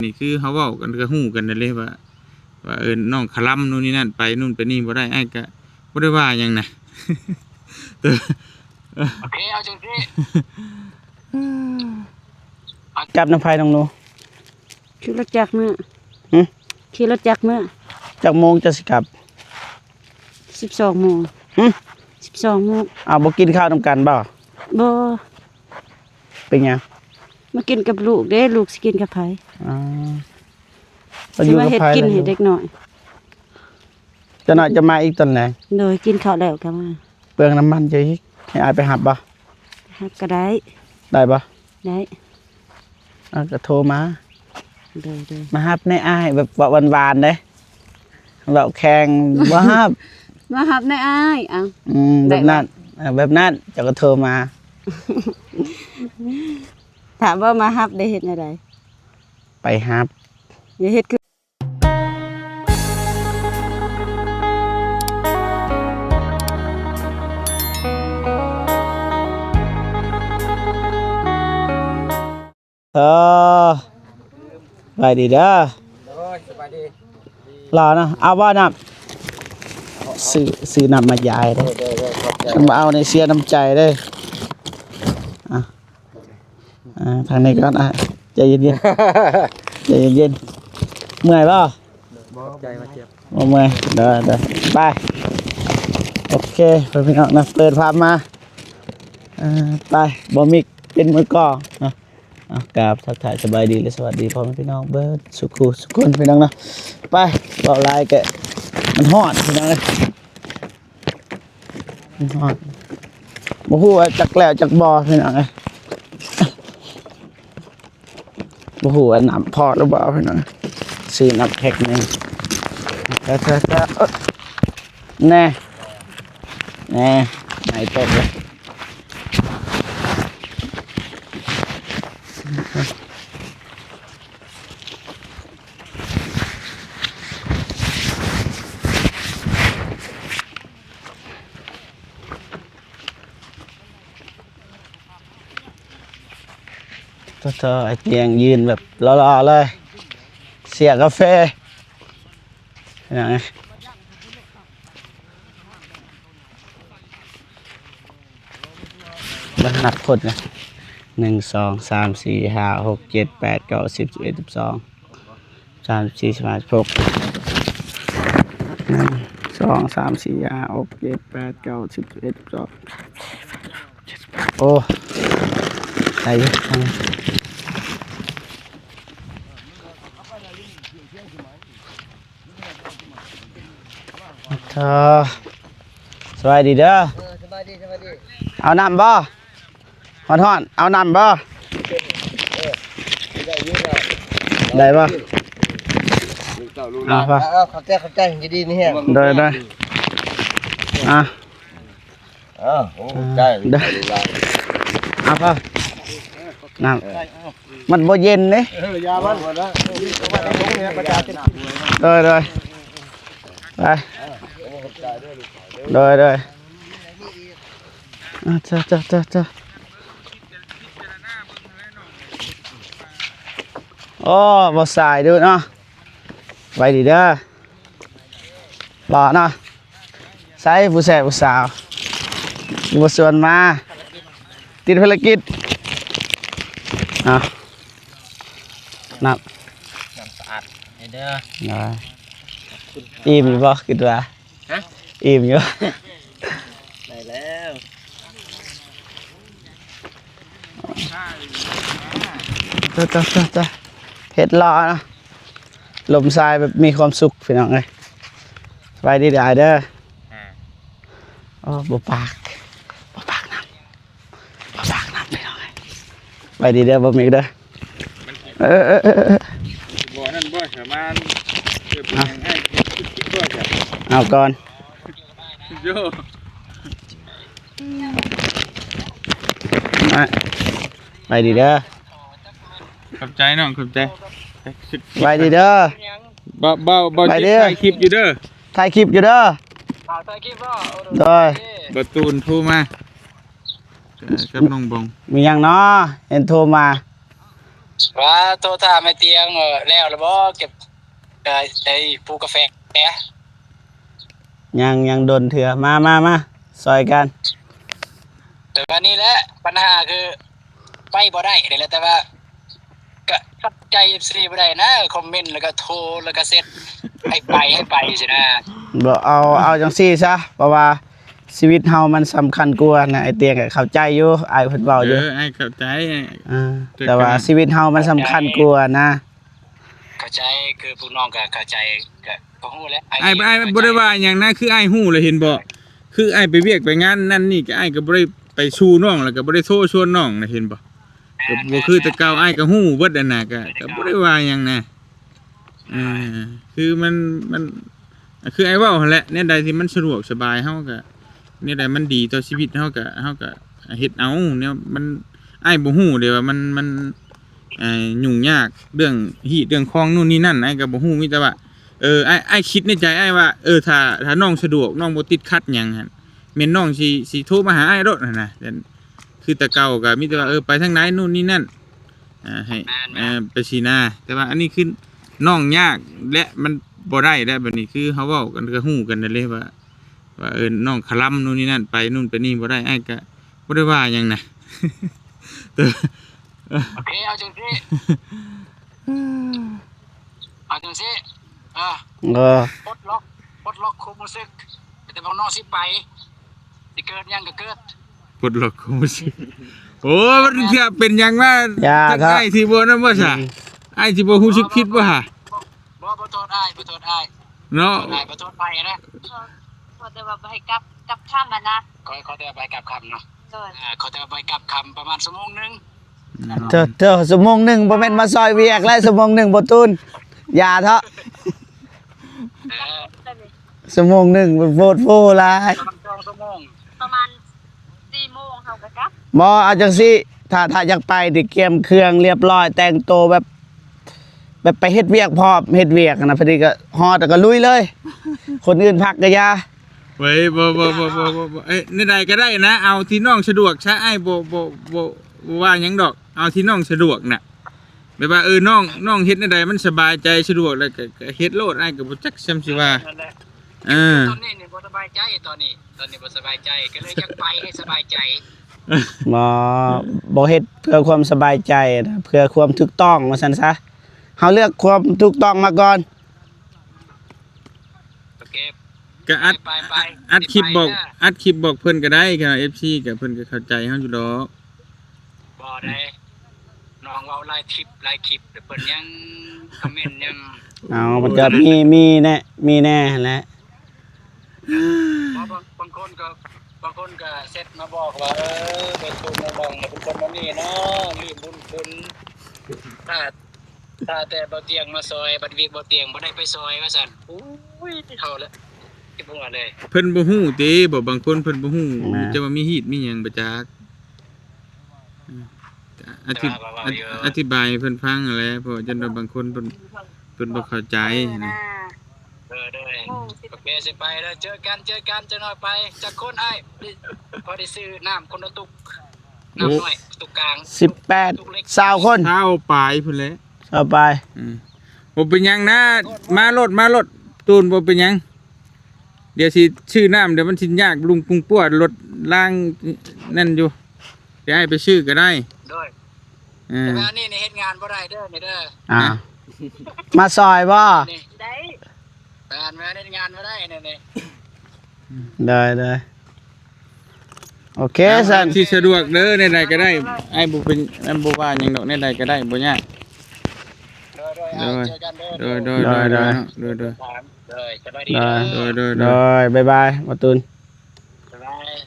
ນີ້ຄືເຮົາເວົ້າກັນກໍຮູ້ກັນນັ້ນເລີຍວ່າ ວ່າ ເອີ ນ້ອງຄະລຳ ໂນ່ນນີ້ນັ້ນ ໄປໂນ່ນໄປນີ້ບໍ່ໄດ້ ອ້າຍກໍບໍ່ໄດ້ວ່າຫຍັງນະ. ໂອເຄ ເອົາຈັ່ງຊີ້ ກັບນຳໃຜນ້ອງໜູ? ຂີ່ລົດຈັກເມືອ. ຫຶ? ຂີ່ລົດຈັກເມືອ. ຈັກໂມງເຈົ້າຊິກັບ? ສິບສອງໂມງ. ຫຶ? ສິບສອງໂມງ. ອ້າວ ບໍ່ກິນເຂົ້ານຳກັນບໍ່? ບໍ່. ເປັນຫຍັງ? ມາກິນກັບລູກເດ້ ລູກຊິກິນກັບໃຜ? ອໍ ຊິມາເຮັດກິນໃຫ້ເດັກນ້ອຍ. ຈັກໜ້ອຍຈະມາອີກຕອນແລງ. ໂດຍ ກິນເຂົ້າແລ້ວກໍມາ. ເປືອງນ້ຳມັນເຈົ້າອີກ ໃຫ້ອ້າຍໄປຮັບບໍ່? ໄປຮັບກໍໄດ້. ໄດ້ບໍ່? ໄດ້. ເອົາ ກໍໂທມາ. ໂດຍໆ ມາຮັບແດ່ອ້າຍ ແບບເວົ້າຫວານໆເດ້ ເວົ້າແຂ່ງ ມາຮັບ ມາຮັບແດ່ອ້າຍ. ເອົ້າ ອືມ ແບບນັ້ນ ເອີ ແບບນັ້ນ ເຈົ້າກໍໂທມາ. ຖາມວ່າມາຮັບໄດ້ເຮັດແນວໃດ? ໄປຮັບ ຢ່າເຮັດຄື ເອີ ສະບາຍດີເດີ. ໂດຍ ສະບາຍດີ. ລາວນະ ເອົາບໍ່ນ້ຳ? ຊື້ ຊື້ນ້ຳມາຢາຍເດ້. ໂດຍໆ ຂອບໃຈ. ຄັນບໍ່ເອົານີ້ເສຍນ້ຳໃຈເດ້. ອ່ະ ອ່າ ທາງນີ້ກ່ອນ ອ່າ ໃຈເຢັນໆ ໃຈເຢັນໆ. ເມື່ອຍບໍ່? ບໍ່ ຂອບໃຈ ບໍ່ເຈັບ ບໍ່ເມື່ອຍ. ເດີໆ ໄປ. ໂອເຄ ເພື່ອນພີ່ນ້ອງນະ ເປີດພາບມາ. ເອີ ໄປ ບໍ່ມີເປັນມືກອງເນາະ. ເອົາ ກາບທັກທາຍສະບາຍດີ ແລະ ສະຫວັດດີພໍ່ແມ່ພີ່ນ້ອງເບິດສູ່ຄູ່ສູ່ຄົນ ພີ່ນ້ອງເນາະ. ໄປ ເວົ້າຫຼາຍກະມັນຮ້ອນ ພີ່ນ້ອງເອີຍ. ຮອດ ບໍ່ຮູ້ວ່າຈັກແລ້ວຈັກບໍ່ ພີ່ນ້ອງເອີຍ. ບໍ່ຮູ້ວ່ານ້ຳພໍຫຼືບໍ່ ພີ່ນ້ອງ. ຊື້ນ້ຳແພັກໜຶ່ງ. ແທ້ໆ ແນ່ ແນ່ ໄໝຕົກເລີຍ. ໂທ້ໆ ອ້າຍຕຽງຢືນແບບຫຼໍ່ໆເລີຍ ເສຍກາເຟ ເຫັນຫຍັງ? ເບິ່ງນັບຄົນນະ ໜຶ່ງ ສອງ ສາມ ສີ່ ຫ້າ ຫົກ ເຈັດ ແປດ ເກົ້າ ສິບ ສິບເອັດ ສິບສອງ ສາມ ສີ່ ສິບຫ້າ ສິບຫົກ ໜຶ່ງ ສອງ ສາມ ສີ່ ຫ້າ ຫົກ ເຈັດ ແປດ ເກົ້າ ສິບ ສິບເອັດ ສິບສອງ ໂອ້ ໄດ້ຢູ່. ເອີ ສະບາຍດີເດີ. ເອີ ສະບາຍດີ ສະບາຍດີ. ເອົານ້ຳບໍ່? ຮ້ອນໆ ເອົານ້ຳບໍ່? ເອີ ໄດ້ຢູ່ແລ້ວ. ໄດ້ບໍ່? ເອົາ ຂອບໃຈ ຂອບໃຈ ຢູ່ດີມີແຮງ. ໂດຍ ໂດຍ. ອ່າ ເອີ ໂອ້ ໃຈ ເດີ ເອົາ ພໍ ນ້ຳ ມັນບໍ່ເຢັນເດ້. ເອີ ຢ່າມັນ ໂດຍ ໂດຍ ໄປ ໂດຍ ໂດຍ ອ່າ ເຈົ້າ ເຈົ້າ ເຈົ້າ ເຈົ້າ. ໂອ້ ບໍ່ສາຍດຸເນາະ ໄວດີເດີ. ຫຼໍ່ເນາະ ໃສຜູ້ແຊບຜູ້ສາວ ຄືບໍ່ຊວນມາ ຕິດພາລະກິດ. ເອົາ ນ້ຳ ນ້ຳສະອາດເດີ. ອີ່ມຢູ່ບໍ່? ຄິດວ່າ ຮະ? ອີ່ມຢູ່. ໄດ້ແລ້ວ ເຮັດຫຼໍ່ເນາະ. ລົມຊາຍແບບມີຄວາມສຸກ ພີ່ນ້ອງເອີຍ. ສະບາຍດີຫຼາຍເດີ. ອ່າ ໂອ້ ບໍ່ປາກ ບໍ່ປາກນຳ ບໍ່ປາກນຳ ພີ່ນ້ອງເອີຍ. ສະບາຍດີເດີ ບໍ່ມີເດີ. ເອີ ເອີ ເອີ ເອີ ບໍ່ນັ້ນບໍ່ສາມາດ ເອີ ເອົາ ເອົາກ່ອນ ໂຍ ມາ ສະບາຍດີເດີ. ຂອບໃຈນ້ອງ ຂອບໃຈ. ສະບາຍດີເດີ. ເບົາ ເບົາ ເບົາ ໄປເດີ ຖ່າຍຄລິບຢູ່ເດີ ຖ່າຍຄລິບຢູ່ເດີ ຖ່າຍຄລິບເນາະ. ໂດຍ ໂອເຄ ບາຕູນໂທມາ ເອີ ກັບນ້ອງບອງ. ມີຫຍັງເນາະ ເຫັນໂທມາ. ວ່າໂທຖາມແມ່ຕຽງ ເອີ ແລ້ວລະບໍ່ ເກັບ ເອີ ໄອ້ປູກກາແຟ? ຍັງ ຍັງດົນເທື່ອ. ມາ ມາ ມາ ຊ່ອຍກັນ. ແຕ່ວ່ານີ້ແຫຼະ ບັນຫາຄື ໄປບໍ່ໄດ້ນີ້ແຫຼະ ແຕ່ວ່າກະຂັດໃຈເອັຟຊີບໍ່ໄດ້ນະ ຄອມເມັນແລ້ວກະໂທ ແລ້ວກະເຊັດ ໃຫ້ໄປ ໃຫ້ໄປຊີ້ນະ. ບໍ່ ເອົາ ເອົາຈັ່ງຊີ້ຊະ ເພາະວ່າຊີວິດເຮົາມັນສຳຄັນກວ່ານະ. ອ້າຍຕຽງກະເຂົ້າໃຈຢູ່ ອ້າຍເພິ່ນເວົ້າຢູ່. ເອີ ອ້າຍເຂົ້າໃຈ ອ່າ ແຕ່ ແຕ່ວ່າ ກະ ຊີວິດເຮົາມັນສຳຄັນກວ່ານະ. ເຂົ້າໃຈ ຄືພວກນ້ອງກະເຂົ້າໃຈ ກະ ກໍຮູ້ແຫຼະ. ອ້າຍ ອ້າຍບໍ່ໄດ້ວ່າຫຍັງນະ ຄືອ້າຍຮູ້ແລ້ວເຫັນບໍ່ ຄືອ້າຍໄປວຽກໄປງານນັ້ນນີ້ ກະອ້າຍກະບໍ່ໄດ້ໄປສູ່ນ້ອງ ແລ້ວກະບໍ່ໄດ້ໂທຊວນນ້ອງນະ ເຫັນບໍ່? ກະບໍ່ຄືແຕ່ເກົ່າ. ອ້າຍກະຮູ້ເບິດຫັ້ນນະ ກະ ກະບໍ່ໄດ້ວ່າຫຍັງນະ. ເອີ ຄືມັນ ມັນ ຄືອ້າຍເວົ້າຫັ້ນແຫຼະ ແນວໃດທີ່ມັນສະດວກສະບາຍ ເຮົາກະ ແນວໃດມັນດີຕໍ່ຊີວິດ ເຮົາກະ ເຮົາກະເຮັດເອົາ. ແນວມັນ ອ້າຍບໍ່ຮູ້ເດ້ວ່າມັນ ມັນ ອ່າ ຫຍຸ້ງຍາກເລື່ອງຮີດເລື່ອງຄອງ ໂນ່ນນີ້ນັ້ນ ອ້າຍກໍບໍ່ຮູ້. ມີແຕ່ວ່າ ເອີ ອ້າຍ ອ້າຍຄິດໃນໃຈອ້າຍວ່າ ເອີ ຖ້າ ຖ້ານ້ອງສະດວກ ນ້ອງບໍ່ຕິດຂັດຫຍັງຫັ້ນ ແມ່ນນ້ອງຊິ ຊິໂທມາຫາອ້າຍໂລດຫັ້ນນະ. ຄືແຕ່ເກົ່າກໍມີແຕ່ວ່າ ເອີ ໄປທາງໃດ ໂນ່ນນີ້ນັ້ນ ອ່າ ໃຫ້ ແມ່ນໆ ເອີ ໄປຊີ້ນະ. ແຕ່ວ່າອັນນີ້ຄືນ້ອງຍາກ ແລະ ມັນບໍ່ໄດ້ແລ້ວ. ບັດນີ້ຄືເຮົາເວົ້າກັນກໍຮູ້ກັນນັ້ນເລີຍວ່າ ວ່າ ເອີ ນ້ອງຄະລຳ ໂນ່ນນີ້ນັ້ນ ໄປໂນ່ນໄປນີ້ບໍ່ໄດ້. ອ້າຍກໍບໍ່ໄດ້ວ່າຫຍັງນະ. ໂອເຄ ເອົາຈັ່ງຊີ້ ເອົາຈັ່ງຊີ້ ເອີ ເອີ ປົດລັອກ ປົດລັອກຄວາມຮູ້ສຶກ ແຕ່ວ່ານ້ອງຊິໄປ ຊິເກີດຫຍັງກໍເກີດ. ປົດລັອກຄວາມຮູ້ສຶກ ໂອ້ ມັນເທື່ອເປັນຫຍັງມາ ຢ່າ ທາງ ເຖາະ ອ້າຍຊິບໍ່ນັ້ນບໍ່ຊະ? ອືມ ອ້າຍຊິບໍ່ຮູ້ສຶກຜິດບໍ່ຫະ? ບໍ່ ບໍ່ໂທດອ້າຍ ບໍ່ໂທດອ້າຍ ເນາະ ບໍ່ໂທດອ້າຍ ບໍ່ໂທດໃຜນະ. ຂໍແຕ່ວ່າບໍ່ໃຫ້ກັບ ກັບຄ່ຳຫັ້ນນະ ຂໍ ຂໍແຕ່ວ່າບໍ່ໃຫ້ກັບຄ່ຳເນາະ. ໂດຍ ອ່າ ຂໍແຕ່ວ່າບໍ່ໃຫ້ກັບຄ່ຳ ປະມານຊົ່ວໂມງໜຶ່ງ. ອືມ ເທີ ເທີ ຊົ່ວໂມງໜຶ່ງ ບໍ່ແມ່ນມາຊ່ອຍວຽກແລ້ວ ຊົ່ວໂມງໜຶ່ງບໍ່ຕູນ ຢ່າເຖາະ. ເອີ ຊົ່ວໂມງໜຶ່ງໂພດໂພຫຼາຍ ປະມານສອງຊົ່ວໂມງ ປະມານສີ່ໂມງເຮົາກໍກັບ. ບໍ່ ເອົາຈັ່ງຊີ້ ຖ້າ ຖ້າຢາກໄປນີ້ ກຽມເຄື່ອງລຽບຮ້ອຍ ແຕ່ງໂຕແບບ ແບບໄປເຮັດວຽກພ້ອມ ເຮັດວຽກຫັ້ນນະ ພໍດີກໍຮອດແລ້ວກໍລຸຍເລີຍ ຄົນອື່ນພັກກໍຢ່າ. ເວີຍ ບໍ່ ບໍ່ ບໍ່ ບໍ່ ບໍ່ ບໍ່ ເອີຍ ແນວໃດກໍໄດ້ນະ ເອົາທີ່ນ້ອງສະດວກຊະ ອ້າຍບໍ່ ບໍ່ ບໍ່ ບໍ່ວ່າຫຍັງດອກ ເອົາທີ່ນ້ອງສະດວກນະ. ແບບວ່າ ເອີ ນ້ອງ ນ້ອງເຮັດແນວໃດມັນສະບາຍໃຈສະດວກແລ້ວກໍ ກໍເຮັດໂລດ ອ້າຍກໍບໍ່ຈັກສ່ຳຊິວ່າ. ເອີ ຕອນນີ້ນີ້ບໍ່ສະບາຍໃຈ ຕອນນີ້ ຕອນນີ້ບໍ່ສະບາຍໃຈ ກໍເລີຍຢາກໄປໃຫ້ສະບາຍໃຈ. ບໍ່ ບໍ່ເຮັດເພື່ອຄວາມສະບາຍໃຈນະ ເພື່ອຄວາມຖືກຕ້ອງວ່າຊັ້ນຊະ ເຮົາເລືອກຄວາມຖືກຕ້ອງມາກ່ອນ. ໂອເຄ ກໍອັດ ໄປ ໄປ ອັດຄລິບບອກ ອັດຄລິບບອກເພິ່ນກໍໄດ້ ເອັຟຊີກໍເພິ່ນກໍເຂົ້າໃຈເຮົາຢູ່ດອກ. ບໍ່ໄດ້ ນ້ອງເວົ້າຫຼາຍຄລິບ ຫຼາຍຄລິບ ແຕ່ເພິ່ນຍັງຄອມເມັນຍັງ ເອົາ ມັນກໍມີ ມີແນ່ ມີແນ່ຫັ້ນແຫຼະ. ບໍ່ ບາງ ບາງຄົນກໍ ບາງຄົນກໍແຊັດມາບອກວ່າ ເອີ ເປັນຄົນນັ້ນ ເປັນຄົນນັ້ນນີ້ເນາະ ລືມບຸນຄຸນ ຖ້າ ຖ້າແຕ່ບ່າວຕຽງມາຊ່ອຍ ບັດວຽກບ່າວຕຽງບໍ່ໄດ້ໄປຊ່ອຍວ່າຊັ້ນ. ໂອ້ຍ ເຮົາລະ ເຈັບຫົວເລີຍ. ເພິ່ນບໍ່ຮູ້ຕິ ບໍ່ ບາງຄົນເພິ່ນບໍ່ຮູ້ ແມ່ນ ຈະວ່າມີຮີດມີຫຍັງບໍ່ຈັກ. ອະທິ ອະທິບາຍໃຫ້ເພິ່ນຟັງຫັ້ນແຫຼະ ເພາະວ່າຈັກໜ່ອຍບາງຄົນເພິ່ນ ເພິ່ນບໍ່ເຂົ້າໃຈນະ. ເອີ ໂດຍ ໂອເຄ ຊິໄປແລ້ວ ເຈີກັນ ເຈີກັນ ຈັກໜ້ອຍໄປ. ຈັກຄົນອ້າຍ? ພໍໄດ້ຊື້ນ້ຳຄົນລະຕຸກ ນ້ຳນ້ອຍ ຕຸກກາງ ສິບແປດ ຊາວຄົນ ຊາວປາຍພຸ້ນແຫຼະ ຊາວປາຍ. ອືມ ບໍ່ເປັນຫຍັງນະ ມາໂລດ ມາໂລດ ຕູນ ບໍ່ເປັນຫຍັງ. ດຽວຊິຊື້ນ້ຳ ດຽວມັນຊິຍາກລຸງປຸງປົວ ລົດລາງນັ້ນຢູ່ ດຽວໃຫ້ໄປຊື້ກໍໄດ້. ໂດຍ ເອີ ແຕ່ວ່ານີ້ນີ້ເຮັດງານບໍ່ໄດ້ເດີ ນີ້ເດີ. ອ້າວ ມາຊ່ອຍບໍ່? ນີ້ ໄດ້ ແມ່ນ ແມ່ນ ເຮັດງານບໍ່ໄດ້ນີ້ ນີ້. ໄດ້ ໄດ້ ໂອເຄຊັ້ນ ທີ່ສະດວກເດີ ແນວໃດກໍໄດ້ ອ້າຍບໍ່ເປັນ ອ້າຍບໍ່ວ່າຫຍັງດອກ ແນວໃດກໍໄດ້ ບໍ່ຍາກ. ໂດຍ ໂດຍ ໂດຍ ໂດຍ ໂດຍ ໂດຍ ໂດຍ ໂດຍ ໂດຍ ໂດຍ ໂດຍ ໂດຍ ໂດຍ ສະບາຍດີເດີ ໂດຍ ໂດຍ ໂດຍ ບາຍບາຍ ໝໍຕູນ ບາຍບາຍ.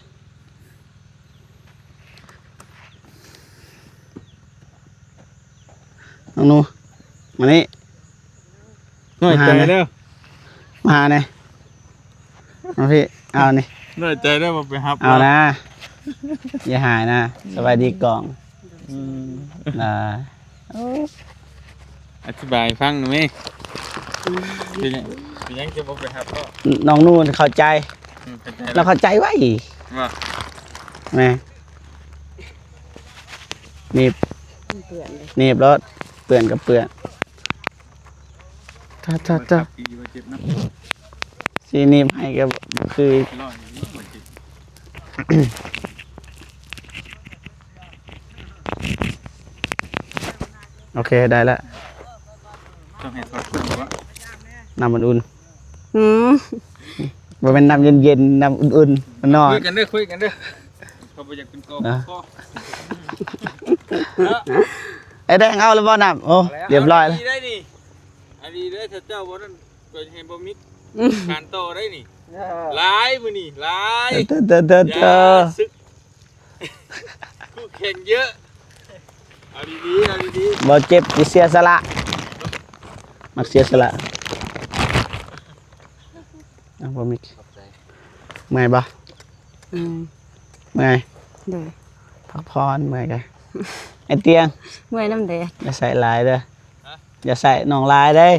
ນ້ອງໜູ ມານີ້ ນ້ອຍໃຈເດີ ມາຫາແດ່ ມາຫາແດ່ ມາພີ່ ເອົານີ້ ນ້ອຍໃຈເດີ ບໍ່ໄປຮັບ ເອົານະ ຢ່າຫາຍນະ ສະບາຍດີກ່ອງ. ອືມ ນະ ອະທິບາຍໃຫ້ຟັງໜ່ອຍແມ ເປັນຫຍັງ ເປັນຫຍັງຄືບໍ່ໄປຮັບເນາະ? ນ້ອງໜູເຂົ້າໃຈ ອືມ ເຂົ້າໃຈ ລາວເຂົ້າໃຈໄວ ວ່າ ແມ່ ໜີບ ເພື່ອນເດ້ ໜີບໂລດ ເປື້ອນກໍເປື້ອນ. ໂທ້ໆໆ ຕີວ່າເຈັບນຳ ຊິໜີບໃຫ້ກໍບໍ່ຄື. ໂອເຄ ໄດ້ລະ. ຕ້ອງໃຫ້ຖອດເຄື່ອງບໍ່? ນ້ຳອຸ່ນໆ. ອືມ ບໍ່ແມ່ນນ້ຳເຢັນໆ ນ້ຳອຸ່ນໆ ນອນ. ຄຸຍກັນເດີ ຄຸຍກັນເດີ. ເຂົາບໍ່ຢາກເປັນກອງ ນະ ພໍ. ໄອ້ແດງເອົາແລ້ວບໍ່ນ້ຳ? ໂອ້ ເອົາແລ້ວ ລຽບຮ້ອຍແລ້ວ. ອັນນີ້ໄດ້ນີ້ ອັນນີ້ເດີ ຖ້າເຈົ້າບໍ່ນັ້ນ ກໍໃຫ້ບໍ່ມິກ ອືມ ການຕໍ່ໄດ້ນີ້. ເອີ ຫຼາຍມື້ນີ້ ຫຼາຍ. ເດີໆໆໆ ຢ່າສຶກ ຄູ່ແຂ່ງເຍອະ. ເອົາດີໆ ເອົາດີໆ. ບໍ່ເຈັບ ຊິເສຍສະຫຼະ ມັກເສຍສະຫຼະ. ເອົາ ບໍ່ມີ. ເມື່ອຍບໍ່? ອືມ ເມື່ອຍ. ໂດຍ ພັກຜ່ອນ ເມື່ອຍກະ. ໄອ້ຕຽງ ເມື່ອຍນຳແດດ. ຢ່າໃສ່ຫຼາຍເດີ. ຮະ? ຢ່າໃສ່ນ້ອງຫຼາຍເດ້.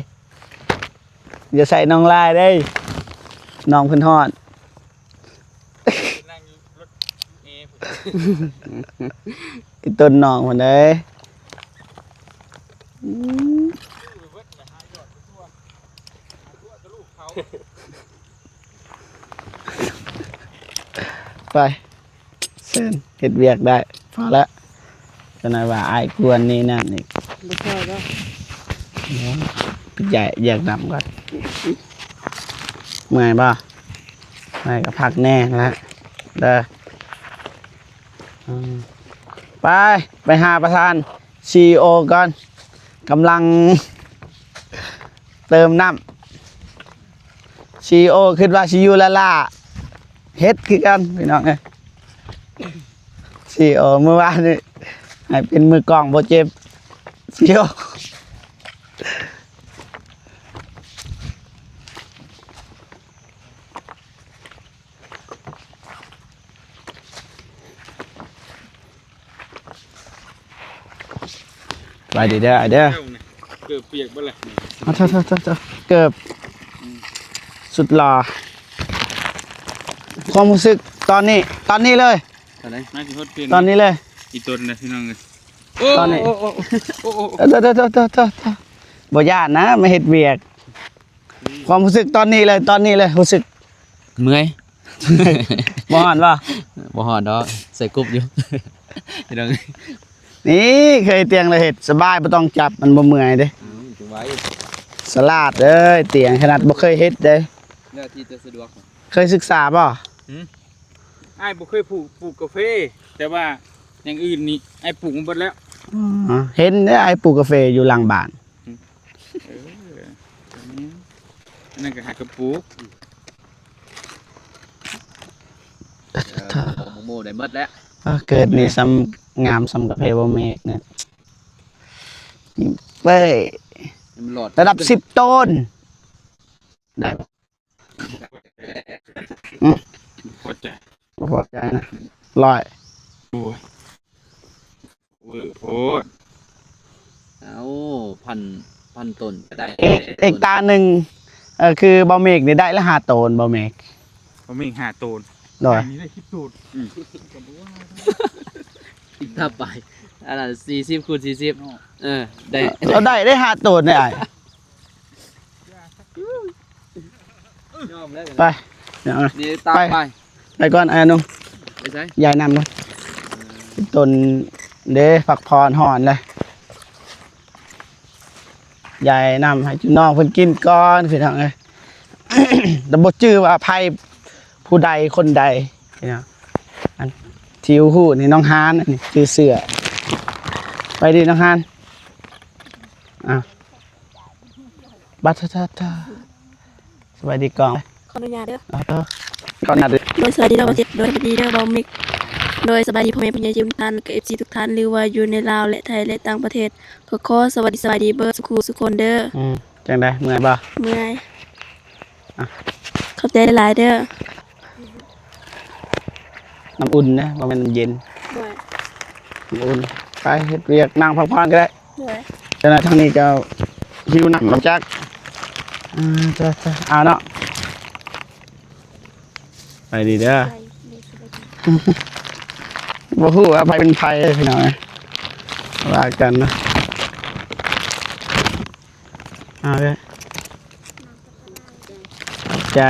ຢ່າໃສ່ນ້ອງຫຼາຍເດ້ ນ້ອງເພິ່ນຮ້ອນ. ນັ່ງຢູ່ລົດເອພຸ້ນ ອີ່ຕົນນ້ອງພຸ້ນເດ້. ອືມ ໄປ ເຊີນ ເຮັດວຽກໄດ້ ພໍລະ. ຈະໜ້ອຍວ່າອ້າຍກວນນີ້ນັ້ນອີກ ບໍ່ຊ່ອຍບໍ່? ເນາະ ຢາກ ຢາກນຳກ່ອນ. ເມື່ອຍບໍ່? ເມື່ອຍກໍພັກແດ່ລະເດີ. ອືມ ໄປ ໄປຫາປະທານ ຊີອີໂອ ກ່ອນ ກຳລັງເຕີມນ້ຳ. ຊີອີໂອຄິດວ່າຊິຢູ່ລ້າໆ ເຮັດຄືກັນພີ່ນ້ອງເອີຍ. ຊີອີໂອມື້ວານນີ້ໃຫ້ເປັນມືກ້ອງບໍ່ເຈັບ ຊີອີໂອ. ສະບາຍດີເດີອ້າຍເດີ. ເກີບປຽກເບິດແລ້ວ. ເອົາ ໂທ້ໆໆໆ ເກີບ ອືມ ສຸດຫຼໍ່. ຄວາມຮູ້ສຶກຕອນນີ້ ຕອນນີ້ເລີຍ ຕອນນີ້ເລີຍ ອີ່ຕົນນະພີ່ນ້ອງເອີຍ. ໂອ້ ຕອນນີ້ ໂອ້ ໂອ້ ໂອ້ ໂອ້ ໂອ້ ບໍ່ຢ້ານນະ ມາເຮັດວຽກ. ຄວາມຮູ້ສຶກຕອນນີ້ເລີຍ ຕອນນີ້ເລີຍ ຮູ້ສຶກເມື່ອຍ. ບໍ່ຮ້ອນບໍ່? ບໍ່ຮ້ອນດອກ ໃສ່ກົບຢູ່ ພີ່ນ້ອງ. ນີ້ເຄີຍຕຽງລະເຮັດ ສະບາຍ ບໍ່ຕ້ອງຈັບ ມັນບໍ່ເມື່ອຍເດ້. ອືມ ສະຫຼາດເອີຍ ຕຽງ ຂະໜາດບໍ່ເຄີຍເຮັດເດ້. ແລ້ວທີ່ຈະສະດວກ ເຄີຍສຶກສາບໍ່? ຫືມ? ອ້າຍບໍ່ເຄີຍປູກ ປູກກາເຟ ແຕ່ວ່າຢ່າງອື່ນນີ້ອ້າຍປູກມາເບິດແລ້ວ. ອໍ ເຫັນເດ້ ອ້າຍປູກກາເຟຢູ່ຫຼັງບ້ານ. ເອີ ອັນນັ້ນກໍຫາກະປູກ ເອີ ໂມໂມໄດ້ໝົດແລ້ວ. ເກີດນີ້ສ່ຳງາມສ່ຳກາເຟບໍ່ເມກນະ. ເວີຍ ມັນຫຼອດ ລະດັບສິບໂຕນ ໄດ້ບໍ່? ອືມ ບໍ່ພໍໃຈ ບໍ່ພໍໃຈນະ ຮ້ອຍ. ໂອ້ຍ ເວີໂພດ. ເອົາ ພັນ ພັນຕົ້ນກໍໄດ້ ເອັກ ເອັກຕາໜຶ່ງ ເອີ ຄືບໍ່ເມກນີ້ໄດ້ລະຫ້າໂຕນ ບໍ່ເມກ ບໍ່ເມກຫ້າໂຕນ. ໂດຍ ອັນນີ້ໄດ້ສິບໂຕນ. ອືມ ອີກຕາປາຍ ອັນນັ້ນສີ່ສິບຄູນສີ່ສິບ ເອີ ໄດ້ ເຮົາໄດ້ ໄດ້ຫ້າໂຕນເດ້ອ້າຍ. ໄປ ໄປ ໄປກ່ອນອ້າຍໜຸ່ມ ໄປໃສ? ຢາຍນ້ຳກ່ອນ ຕົ້ນເດ້ ພັກຜ່ອນ ຮ້ອນແລ້ວ ຢາຍນ້ຳໃຫ້ຈຸນ້ອງເພິ່ນກິນກ່ອນ ພີ່ນ້ອງເອີຍ. ແຕ່ບໍ່ຈື່ວ່າໃຜ ຜູ້ໃດຄົນໃດ ພີ່ນ້ອງ ອັນທີ່ຮູ້ໆນີ້ ນ້ອງຮານ ອັນນີ້ຊື່ເສືອ. ໄປດີນ້ອງຮານ ອ້າວ. ບັດທະທະທະ ສະບາຍດີກ້ອງ ຂໍອະນຸຍາດເດີ ຂໍອະນຸຍາດເດີ. ໂດຍ ສະບາຍດີເດີບ່າວເຈັດ ໂດຍ ສະບາຍດີເດີບ່າວມິກ ໂດຍ ສະບາຍດີພໍ່ແມ່ຜູ້ໃຫຍ່ທີ່ທຸກທ່ານ ເອັຟຊີທຸກທ່ານ ຫຼືວ່າຢູ່ໃນລາວ ແລະ ໄທ ແລະ ຕ່າງປະເທດ ກໍຂໍສະບາຍດີ ສະບາຍດີເບິດສູ່ຄູ່ສູ່ຄົນເດີ. ອືມ ຈັ່ງໃດ ເມື່ອຍບໍ່? ເມື່ອຍ. ອ່ະ ຂອບໃຈຫຼາຍໆເດີ. ນ້ຳອຸ່ນເດ້ ບໍ່ແມ່ນນ້ຳເຢັນ. ໂດຍ ນ້ຳອຸ່ນ. ໄປເຮັດວຽກ ນັ່ງພັກຜ່ອນກໍໄດ້. ໂດຍ ແຕ່ທາງນີ້ກໍຫິວນ້ຳມາຈັກ. ອ່າ ຈ້າໆ ເອົາເນາະ ໄປດີເດີ. ບໍ່ຮູ້ວ່າໃຜເປັນໃຜພີ່ນ້ອງ ວ່າກັນເນາະ. ເອົາເດີ້ ຂອບໃຈ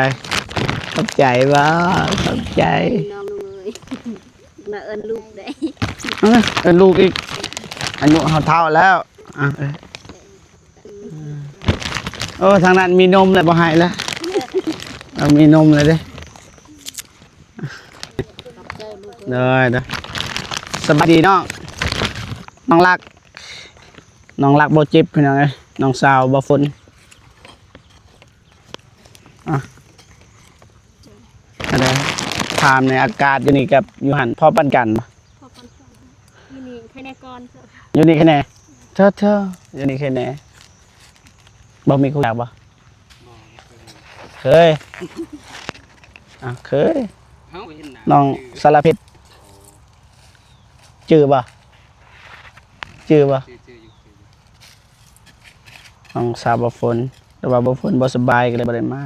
ຂອບໃຈບໍ່ ຂອບໃຈ ນ້ອງເອີຍ ມາເອີ້ນລູກໄດ້ ເອີ້ນລູກອີກ ອາຍຸເຮົາເຖົ້າແລ້ວ ອ່ະ ເອີ ໂອ້ ທາງນັ້ນມີນົມແລ້ວ ບໍ່ໃຫ້ແລ້ວ ເອົາ ມີນົມແລ້ວເດ້ ໂດຍ ໂດຍ ສະບາຍດີນ້ອງ ນ້ອງລັກ ນ້ອງລັກບໍ່ເຈັບ ພີ່ນ້ອງເອີຍ ນ້ອງສາວບໍ່ຝົນ ອ່ະ ອັນໃດ ຖາມໃນອາກາດຢູ່ນີ້ກັບຢູ່ຫັ້ນພໍປານກັນບໍ່? ພໍປານກັນ ຢູ່ນີ້ໄຄແນ່ກ່ອນ ຢູ່ນີ້ໄຄແນ່ ເທີ ເທີ ຢູ່ນີ້ໄຄແນ່ ບໍ່ມີຜູ້ຢາກບໍ່? ບໍ່ ບໍ່ເຄີຍ ເຄີຍ ອ່ະ ເຄີຍ ເຮົາເຫັນໜ້າ ນ້ອງສາລະເພັດ ຈື່ບໍ່? ຈື່ບໍ່? ຈື່ ຈື່ຢູ່ ຈື່ຢູ່ ນ້ອງສາວບໍ່ຝົນ ແຕ່ວ່າບໍ່ຝົນບໍ່ສະບາຍ ກໍເລີຍບໍ່ໄດ້ມາ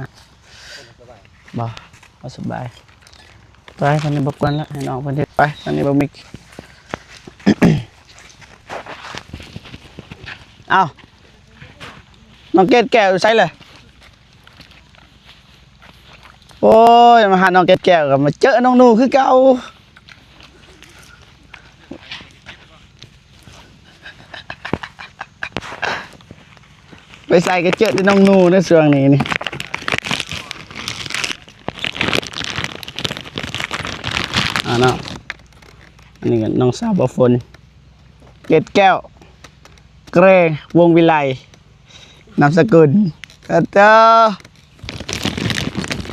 ບໍ່ ບໍ່ສະບາຍ ໄປ ວັນນີ້ບໍ່ກວນລະ ໃຫ້ນ້ອງເພິ່ນເຮັດ ໄປ ວັນນີ້ບໍ່ມີ ເອົ້າ ນ້ອງເກດແກ້ວຢູ່ໃສລະ? ໂອ້ຍ ມາຫານ້ອງເກດແກ້ວ ກໍມາເຈີນ້ອງໜູຄືເກົ່າ ໄປໃສກໍເຈີແຕ່ນ້ອງໜູໃນຊ່ວງນີ້ນີ້ ອ່າເນາະ ອັນນີ້ກໍນ້ອງສາວບໍ່ຝົນ ເກດແກ້ວ ເກຣ ວົງວິໄລ ນາມສະກຸນ ເອີ ເອີ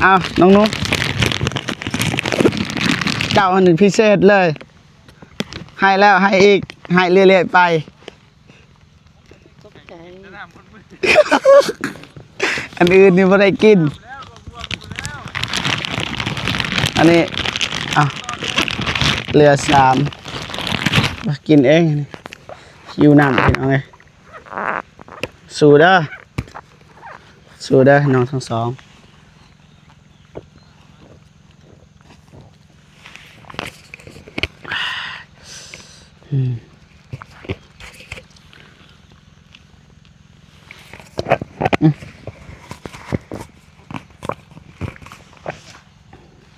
ອ້າວ ນ້ອງໜູ ເຈົ້າຫັ້ນພິເສດເລີຍ ໃຫ້ແລ້ວໃຫ້ອີກ ໃຫ້ເລື້ອຍໆໄປ ອັນອື່ນນີ້ບໍ່ໄດ້ກິນ ອັນນີ້ ອ່ະ ເຫຼືອສາມ ມາກິນເອງ ຫິວນ້ຳ ພີ່ນ້ອງເອີຍ ສູ້ເດີ ສູ້ເດີ ນ້ອງທັງສອງ ອືມ ອືມ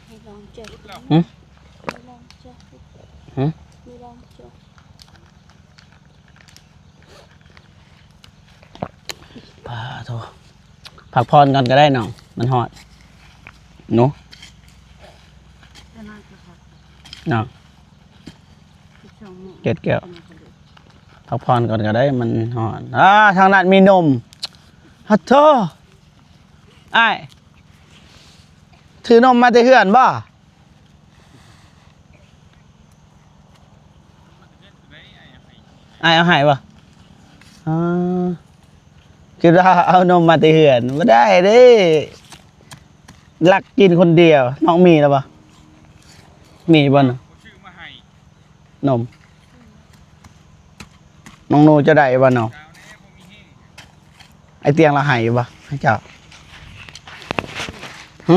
ມີລອງເຈີ ຫືມ ມີລອງເຈີ ຫືມ ມີລອງເຈີ ປາໂທ ພັກຜ່ອນກ່ອນກໍໄດ້ນ້ອງ ມັນຮ້ອນເນາະ ເນາະ ເກດແກ້ວ ພັກຜ່ອນກ່ອນກໍໄດ້ ມັນຮ້ອນ ອາ ທາງນັ້ນມີນົມ ຮະໂທ ອ້າຍ ຖືນົມມາແຕ່ເຮືອນບໍ່? ອ້າຍເອົາໃຫ້ບໍ່? ອໍ ຄິດວ່າເອົານົມມາແຕ່ເຮືອນ ບໍ່ໄດ້ເດ້ ລັກກິນຄົນດຽວ ນ້ອງມີແລ້ວບໍ່? ມີບໍ່ນະ? ນົມ ນ້ອງໜູຈະໄດ້ບໍ່ເນາະ? ໄອ້ຕຽງລາວໃຫ້ຢູ່ບໍ່ ໃຫ້ເຈົ້າ? ຫຶ?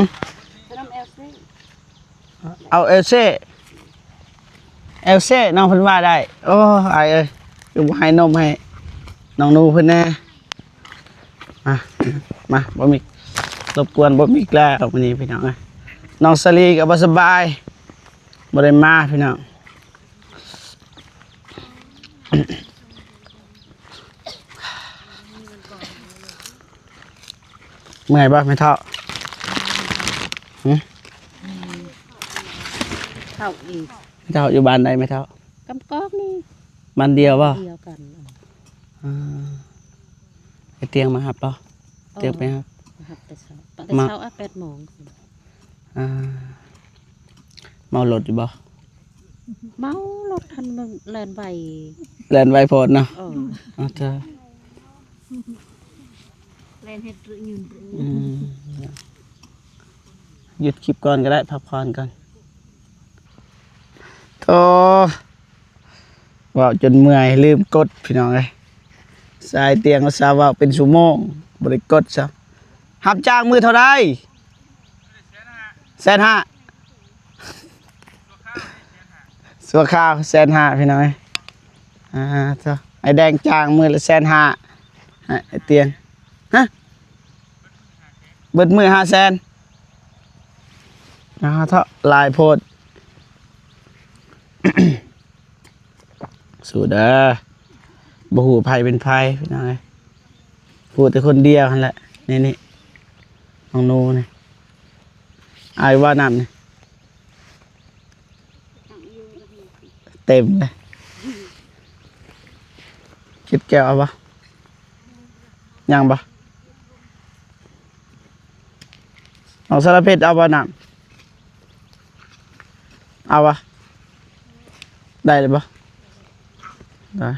ເອົາແອວເຊ ແອວເຊ ນ້ອງເພິ່ນວ່າໄດ້. ໂອ້ ອ້າຍເອີຍ ຄືບໍ່ໃຫ້ນົມໃຫ້ນ້ອງໜູເພິ່ນແດ່? ມາ ມາ ບໍ່ມີ ລົບກວນບໍ່ມີແລ້ວມື້ນີ້ພີ່ນ້ອງເອີຍ. ນ້ອງສາລີກໍບໍ່ສະບາຍ ບໍ່ໄດ້ມາພີ່ນ້ອງ. ເມື່ອຍບໍ່ແມ່ເຖົ້າ? ຫຶ? ເຖົ້າອີກ ແມ່ເຖົ້າຢູ່ບ້ານໃດແມ່ເຖົ້າ? ກຳກອກນີ້ ບ້ານດຽວບໍ່? ດຽວກັນ. ອ່າ ໄອ້ຕຽງມາຮັບບໍ່? ຕຽງໄປຮັບ ຮັບແຕ່ເຊົ້າ ແຕ່ເຊົ້າ ແປດໂມງ. ອ່າ ເມົາລົດຢູ່ບໍ່? ເມົາລົດຫັ້ນ ມັນແລ່ນໄວ ແລ່ນໄວໂພດເນາະ. ເອີ ເອົາເທີ ແລ່ນເຮັດຣຶຍືນ ອືມ ຢຸດຄລິບກ່ອນກໍໄດ້ ພັກຜ່ອນກ່ອນ. ໂທ ເວົ້າຈົນເມື່ອຍ ລືມກົດ ພີ່ນ້ອງເອີຍ. ສາຍຕຽງອຸດສ່າເວົ້າເປັນຊົ່ວໂມງ ບໍ່ໄດ້ກົດຊ້ຳ. ຮັບຈ້າງມື້ເທົ່າໃດ? ແສນຫ້າ ຊົ່ວຄາວແສນຫ້າ ພີ່ນ້ອງເອີຍ. ອ່າ ໂທ ໄອ້ແດງຈ້າງມື້ລະແສນຫ້າ ໄອ້ຕຽງ ຮະ? ເບິດມື້ຫ້າແສນ. ອ່າ ເທາະ ຫຼາຍໂພດ. ສູ້ເດີ. ບໍ່ຮູ້ໃຜເປັນໃຜ ພີ່ນ້ອງເອີຍ. ຮູ້ແຕ່ຄົນດຽວຫັ້ນແຫຼະ. ນີ້ໆ ນ້ອງໜູນີ້. ອ້າຍວ່ານ້ຳນີ້. ເຕັມເລີຍ. ເກັບແກ້ວເອົາບໍ່? ຍັງບໍ່? ນ້ອງສາລະເພັດເອົາບໍ່ນ້ຳ? ເອົາບໍ່? ໄດ້ແລ້ວບໍ່? ໄດ້.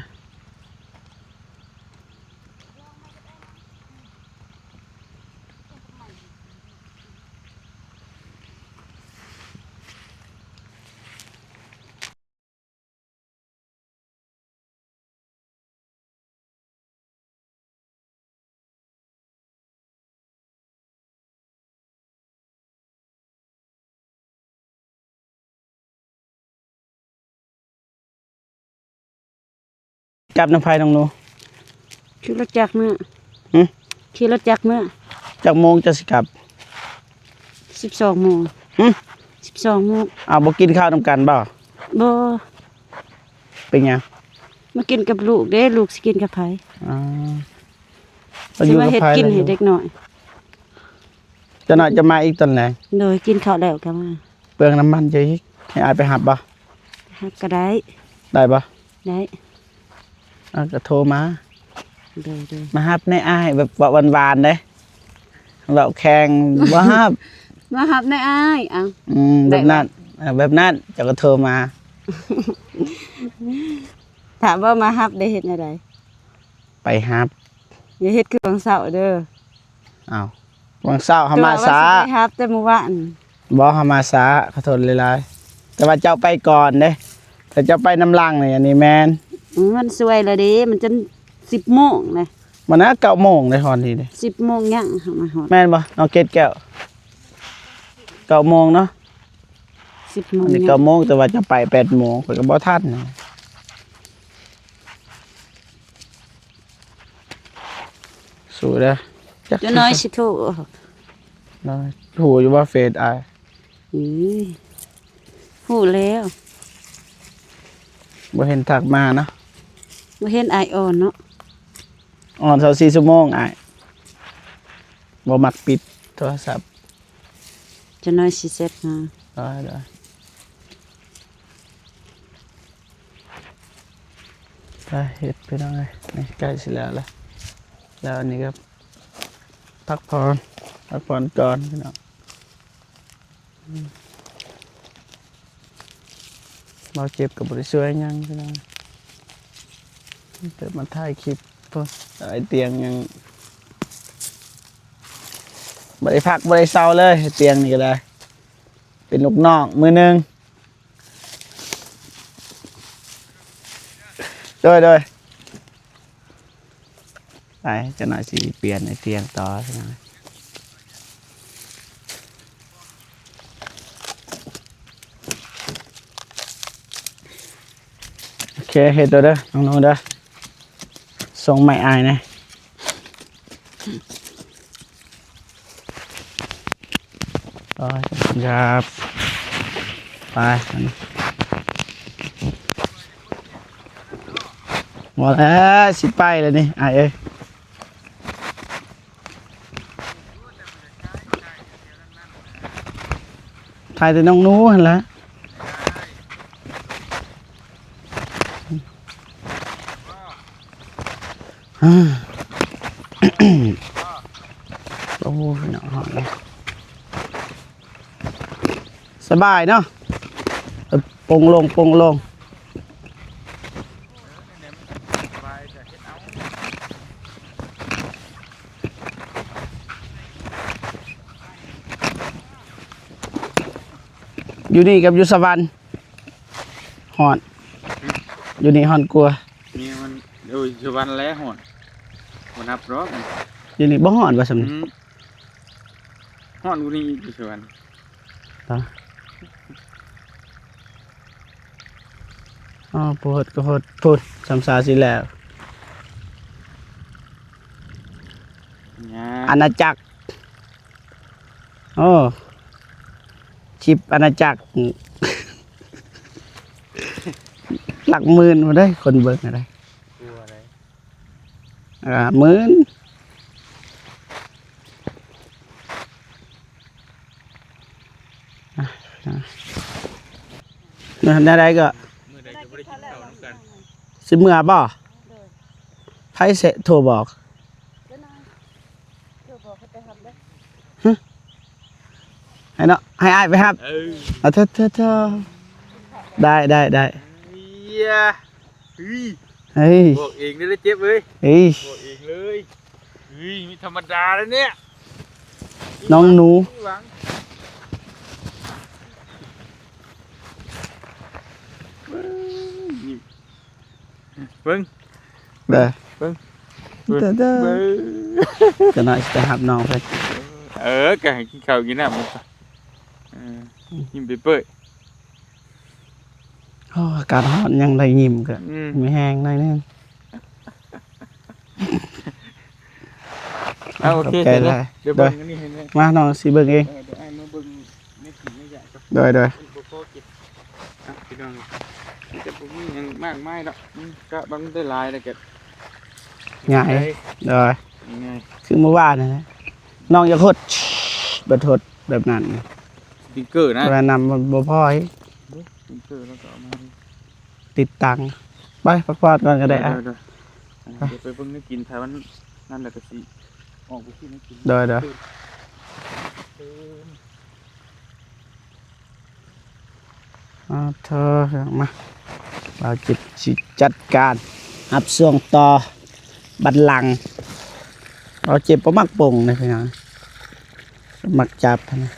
ກັບນຳໃຜນ້ອງໜູ? ຂີ່ລົດຈັກເມືອ. ຫຶ? ຂີ່ລົດຈັກເມືອ. ຈັກໂມງເຈົ້າຊິກັບ? ສິບສອງໂມງ. ຫຶ? ສິບສອງໂມງ. ອ້າວ ບໍ່ກິນເຂົ້ານຳກັນບໍ່? ບໍ່. ເປັນຫຍັງ? ມາກິນກັບລູກເດ້ ລູກຊິກິນກັບໃຜ? ອໍ ຊິມາເຮັດກິນໃຫ້ເດັກນ້ອຍ. ຈັກໜ້ອຍຈະມາອີກຕອນແລງ. ໂດຍ ກິນເຂົ້າແລ້ວກໍມາ. ເປືອງນ້ຳມັນເຈົ້າອີກ ໃຫ້ອ້າຍໄປຮັບບໍ່? ຮັບກໍໄດ້. ໄດ້ບໍ່? ໄດ້. ອ້າວ ກໍໂທມາ. ໂດຍໆ ມາຮັບແດ່ອ້າຍ ແບບເວົ້າຫວານໆເດ້. ເວົ້າແຂງ ບໍ່ຮັບ. ມາຮັບແດ່ອ້າຍ. ເອົ້າ ອືມ ແບບນັ້ນ. ເອີ ແບບນັ້ນ ເຈົ້າກໍໂທມາ. ຖ້າບໍ່ມາຮັບໄດ້ເຮັດແນວໃດ? ໄປຮັບ. ຢ່າເຮັດຄືຫວ່າງເຊົ້າເດີ. ອ້າວ ຫວ່າງເຊົ້າເຮົາມາຊ້າ. ວ່າຊິໄປຮັບແຕ່ມື້ວານ. ບໍ່ ເຮົາມາຊ້າ ຂໍໂທດຫຼາຍໆ. ແຕ່ວ່າເຈົ້າໄປກ່ອນເດ້ ຖ້າເຈົ້າໄປນຳຫຼັງນີ້ ອັນນີ້ແມ່ນ. ອືມ ມັນສວຍແລ້ວເດ້ ມັນຈົນສິບໂມງນະ. ມັນນະ ເກົ້າໂມງເດ້ ຮອດນີ້ເດ້. ສິບໂມງຍັງເຮົາມາຮອດ. ແມ່ນບໍ່ ນ້ອງເກດແກ້ວ? ເກົ້າໂມງເນາະ. ສິບໂມງ ອັນນີ້ ຍັງ ເກົ້າໂມງ ແຕ່ວ່າຈະໄປແປດໂມງ ຂ້ອຍກໍບໍ່ທັນ. ສູ້ເດີ. ຈັກ ຈັກໜ້ອຍຊິໂທອອກ. ໄດ້. ຮູ້ຢູ່ບໍ່ເຟສອ້າຍ? ອື ຮູ້ແລ້ວ. ບໍ່ເຫັນທັກມາເນາະ. ບໍ່ເຫັນອ້າຍອ່ອນເນາະ. ອ່ອນຊາວສີ່ຊົ່ວໂມງອ້າຍ. ບໍ່ມັກປິດໂທລະສັບ. ຈັກໜ້ອຍຊິແຊັດມາ. ໄດ້ໆ. ໄປເຮັດພີ່ນ້ອງເອີຍ. ນີ້ໃກ້ຊິແລ້ວລະ. ແລ້ວອັນນີ້ກໍພັກຜ່ອນ ພັກຜ່ອນກ່ອນພີ່ນ້ອງ. ອືມ ເບົາເຈັບກໍບໍ່ໄດ້ຊ່ວຍຫຍັງພີ່ນ້ອງ. ເກີດມາຖ່າຍຄລິບພຸ້ນ ໄອ້ຕຽງຍັງບໍ່ໄດ້ພັກບໍ່ໄດ້ເຊົາເລີຍ. ໄອ້ຕຽງນີ້ກໍໄດ້ ເປັນລູກນ້ອງມື້ໜຶ່ງ. ໂດຍໆ. ໄປ ຈັກໜ້ອຍຊິປ່ຽນໄອ້ຕຽງຕໍ່. ໂອເຄ ເຮັດໂຕເດີ ນ້ອງໜູເດີ. ສົ່ງໄມ້ອ້າຍແດ່. ໄປ ໄປ ບໍ່ແລ້ວ ຊິໄປແລ້ວນີ້ ອ້າຍເອີຍ. ຖ່າຍແຕ່ນ້ອງໜູຫັ້ນລະ. ໂອ້ ພີ່ນ້ອງເຮົາ ສະບາຍເນາະ. ເອີ ປົງລົງ ປົງລົງ. ຢູ່ນີ້ກັບຢູ່ສະຫວັນ ຮ້ອນ. ຢູ່ນີ້ຮ້ອນກວ່າ. ນີ້ມັນ ໂອ້ຍ ສະຫວັນແຫຼະຮ້ອນ ບໍ່ນັບດອກ. ຢູ່ນີ້ບໍ່ຮ້ອນວ່າຊັ້ນ. ອືມ ຮ້ອນກວ່ານີ້ຢູ່ສະຫວັນ. ອໍ ໂພດກໍໂພດ ພຸ້ນ ສຳສາຊິແລ້ວ. ອານາຈັກ ໂອ້ ຄລິບອານາຈັກ ຫຼັກໝື່ນພຸ້ນເດ້ ຄົນເບິ່ງຫັ້ນເດ້ ກວ່າໃດ ອ່າ ໝື່ນ ອ່າ ແນວໃດກໍ ມື້ໃດກໍບໍ່ໄດ້ກິນເຂົ້ານຳກັນ ຊິເມືອບໍ່? ໂດຍ ໃຜຊິໂທບອກ? ໂທບອກໃຫ້ໄປຮັບເດີ ໃຫ້ເນາະ ໃຫ້ອ້າຍໄປຮັບ ເອີ ເອີ ເທີໆ ໄດ້ ໄດ້ ໄດ້ ເອີຍ ເຮີ້ຍ ເຮີ້ຍ ບອກເອງເດີເຈັບເອີຍ ເຮີ້ຍ ບອກເອງເລີຍ ເຮີ້ຍ ມີທຳມະດາແລ້ວເນຍ ນ້ອງໜູ ເບິ່ງ ເບິ່ງ ເບິ່ງ ເບິ່ງ ເດີ ເດີ ເບິ່ງ ຈັກໜ້ອຍຊິໄປຮັບນ້ອງເພິ່ນ ເອີ ກໍໃຫ້ກິນເຂົ້າກິນນ້ຳ ເອີ ຍິ້ມເປີຍໆ ໂອ້ ອາກາດຮ້ອນຍັງໄດ້ຍິ້ມ ກໍ ອືມ ມີແຮງໜ້ອຍໜຶ່ງ ເອົາ ໂອເຄ ຂອບໃຈຫຼາຍ ດຽວເບິ່ງອັນນີ້ໃຫ້ແດ່ ມາ ນ້ອງຊິເບິ່ງເອງ ເອີ ດຽວອ້າຍມາເບິ່ງໃນກິນໃນຢາກ ໂດຍ ໂດຍ ບໍ່ພໍກິນ ອ່ະ ພີ່ນ້ອງ ມັນຈະບໍ່ມີຫຍັງມາກມາຍດອກ ມັນກະບາງໄດ້ຫຼາຍແລ້ວກະງ່າຍ ໂດຍ ງ່າຍ ຄືມື້ວານນັ້ນແຫຼະ ນ້ອງຢາກຫົດ ບັດຫົດແບບນັ້ນ ສະປິງເກີນະ ແບບນັ້ນມັນບໍ່ພໍອີກ ສະປິງເກີແລ້ວກໍເອົາມາ ຕິດຕັ້ງ ໄປພັກຜ່ອນກ່ອນກໍໄດ້ ເດີ ອ່ະ ເດີ ເດີ ໄປ ດຽວໄປເບິ່ງແນວກິນ ຖ້າມັນນັ້ນແລ້ວກໍຊິອອກໄປຊື້ແນວກິນ ໂດຍ ໂດຍ ເອີ ອາ ເທີ ມາ ບ່າວເຈັບຊິຈັດການຮັບຊ່ວງຕໍ່ບັນລັງ ບ່າວເຈັບບໍ່ມັກປົງເດ້ພີ່ນ້ອງ ມັກຈັບຫັ້ນນະ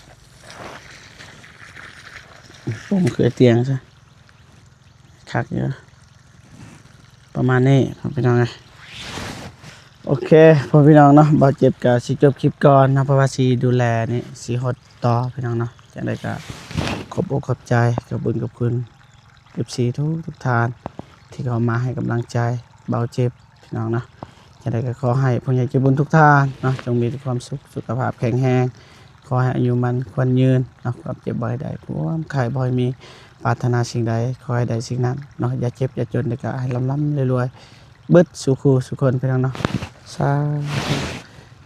ປົງຄືຕຽງຊະ ຄັກຢູ່ ປະມານນີ້ພໍ່ພີ່ນ້ອງເອີຍ ໂອເຄ ພໍ່ພີ່ນ້ອງເນາະ ບ່າວເຈັບກໍຊິຈົບຄລິບກ່ອນເນາະ ເພາະວ່າຊິດູແລນີ້ ຊິຫົດຕໍ່ພີ່ນ້ອງເນາະ ຈັ່ງໃດກໍຂອບອົກຂອບໃຈ ຂອບບຸນຂອບຄຸນ ເອັຟຊີ ທຸກໆທ່ານ ທີ່ເຂົ້າມາໃຫ້ກຳລັງໃຈບ່າວເຈັບ ພີ່ນ້ອງເນາະ ຈັ່ງໃດກໍຂໍໃຫ້ຜູ້ໃຫຍ່ໃຈບຸນທຸກທ່ານເນາະ ຈົ່ງມີແຕ່ຄວາມສຸກ ສຸຂະພາບແຂງແຮງ ຂໍໃຫ້ອາຍຸໝັ້ນຂວັນຍືນເນາະ ຄວາມເຈັບບໍ່ໃຫ້ໄດ້ ຄວາມໄຂ້ບໍ່ໃຫ້ມີ ປາດຖະໜາສິ່ງໃດຂໍໃຫ້ໄດ້ສິ່ງນັ້ນເນາະ ຢ່າເຈັບຢ່າຈົນ ແລ້ວກໍໃຫ້ລ່ຳໆລວຍໆ ເບິດສູ່ຄູ່ສູ່ຄົນພີ່ນ້ອງເນາະ ສາທຸ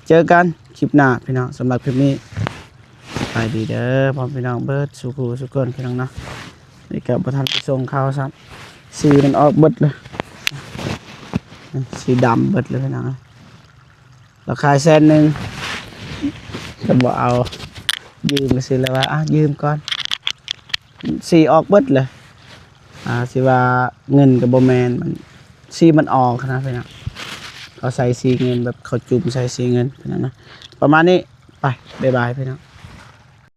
ເຈີກັນຄລິບໜ້າພີ່ນ້ອງ ສຳລັບຄລິບນີ້ ສະບາຍດີເດີພໍ່ພີ່ນ້ອງເບິດສູ່ຄູ່ສູ່ຄົນພີ່ນ້ອງເນາະ ນີ້ກໍບໍ່ທັນໄປສົ່ງເຂົ້າຊ້ຳ ສີມັນອອກເບິດເລີຍ ສີດຳເບິດເລີຍພີ່ນ້ອງ ລາວຂາຍແສນໜຶ່ງ ກໍບໍ່ເອົາ ຢືມກໍຊິແລ້ວວ່າ ອ່ະ ຢືມກ່ອນ ສີອອກເບິດເລີຍ ອ່າ ຊິວ່າເງິນກໍບໍ່ແມ່ນ ມັນ ສີມັນອອກນະພີ່ນ້ອງ ເຂົາໃສ່ສີເງິນ ແບບເຂົາຈຸ່ມໃສ່ສີເງິນພີ່ນ້ອງນະ ປະມານນີ້ ໄປ ບາຍບາຍພີ່ນ້ອງ.